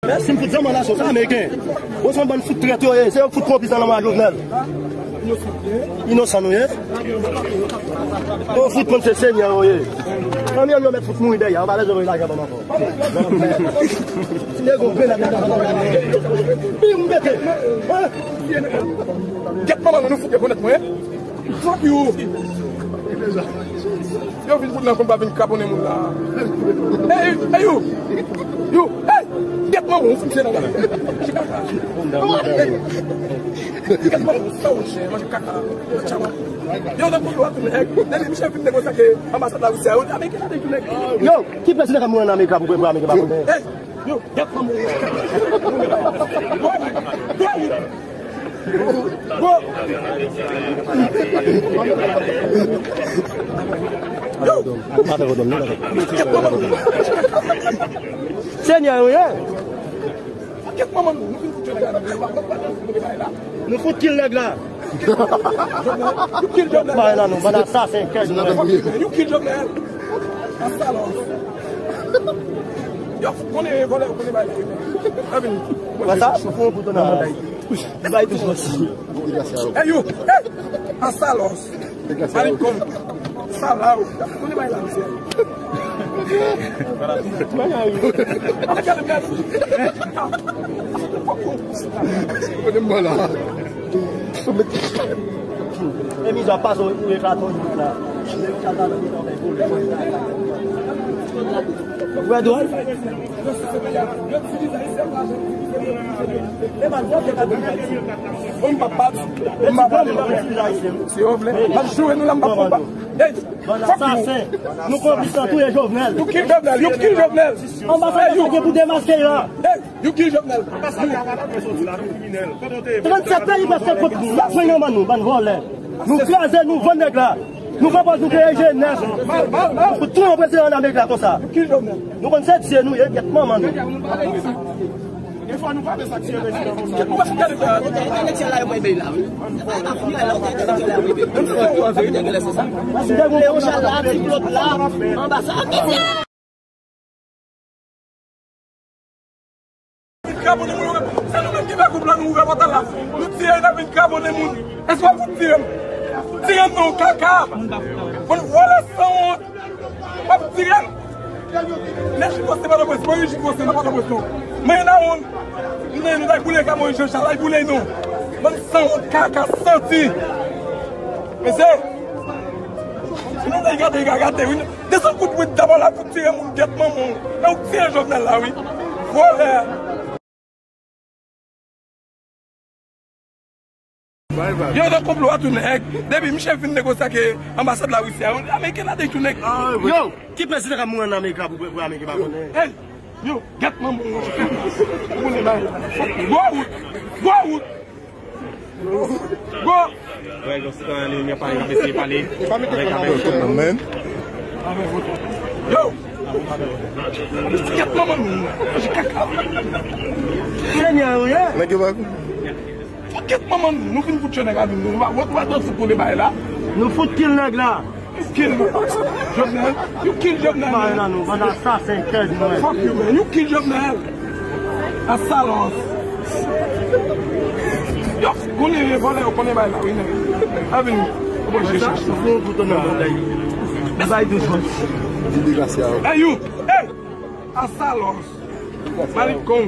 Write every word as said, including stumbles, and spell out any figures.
Mèsi, m fout zanmann la, se ameriken. Bon, se yon bann fout trèt yo ye, se yo fout konplis nan lanmò a Jovenel. Inosan nou ye. Yo fout konn se senyè yo ye. Fanmi yo mèt fout mouri dèyè, yo pa bezwen voye lajan ban m ankò. Nego grenad nan kaka. Bim, mete. Gèt manman nou, nou fout rekonèt mwen. Fuck you. Yo vin fout nan konba, vin kraponnen moun la. Hey, hey, you. You, hey. Gèt manman ou, fout se nan la. Gèt manman ou, sa ou chè, manje kaka. Yo, nan konba, tout nèg. Depi misye fin negosye ak anbasad Larisi a, yo di Ameriken la, tout nèg. Yo, ki prezidan k ap mouri an Amerik la pou, pou Ameriken pa konnen? Hey, yo, gèt manman ou. Go, go, go. Senyè yo ye. Nou fout kill nèg la. You kill Jovenel. Bay la nou, bann asasen, kèk nèg. You kill Jovenel. Asalos. Yo, konnen vòlè, konnen bay la. Wè sa, nou fè yon bout nan manda. Bay tou sòsi. Hey, you. Hey. Asalos. Maricon. Salaw. Konnen bay la, misye. Gade, gade. Konnen mwen la. E mizwa pase ou eklate yon jouk la. Wè dwòl. Bon, m p ap bat, m p ap bat. Si yo vle, m ap joure nou la, m p ap konba. Hey, fuck you. Nou konplis nan touye Jovenel. You kill Jovenel, you kill Jovenel. Anbasad la gen pou demaske la. Hey, you kill Jovenel. Trannsèt peyi prèske kont nou, y ap pran nan men nou, bann vòlè. Nou kraze, nou vann nèg la. Nou pran pòz nou kreye jenès. Nou fout touye yon prezidan an Amerik la konsa. Nou konn se dye nou ye, gèt manman nou. Nèg ou konn sa. Vin kraponnen moun, se nou menm ki fè gwoup la, nou ouvè pòtal la. Nou tire, n ap vin kraponnen moun. Èske w ap fout tire m? Tire m non, kaka. Bon, vòlè sanwont. W ap tire m. Nèg Jikose Pòtoprens, mwen Jikose nan Pòtoprens non. Mwen na won. Nou, nou t al boule ka Moyiz Jan Chalay, boule non. Bann sanwont, kaka, santi. Mesye, si nou vle gade, gade, wi. Desann kout wid dabò la pou tire moun gèt manman w. E ou k tire Jovenel la, wi. Vòlè. Yo nan konplo a tou nèg. Depi misye fin negosye ak anbasad Larisi a, Ameriken la de tou nèg. Yo, ki prezidan k ap mouri an Amerik la pou, pou Ameriken pa konnen? Hey, yo, gèt manman w. Gwo wout. Gwo wout. Go! Wè, yo, se tan li, li pa, li pa eseye pale. Avèk, avèk. Yo! Kèt manman nou, manje kaka. Senyè, wi, eh? Nèg yo pa kou. Kèt manman nou, nou fin fout tchè nèg la, nou, nou, nou, nou, nou fout konnen bagay la. Nou fout kill nèg la. You kill Jovenel. You kill Jovenel, man. Bay nan nou, bann asasen, kèz mwen. Fuck you, man. You kill Jovenel. Asalos. Yo, konnen vòlè, yo konnen bay la, wi, nèg. A vini. Bon, je cherche. Fou, fou, ton nan bagay. Bay dousman. Hey, you. Hey. Asalos. Maricon.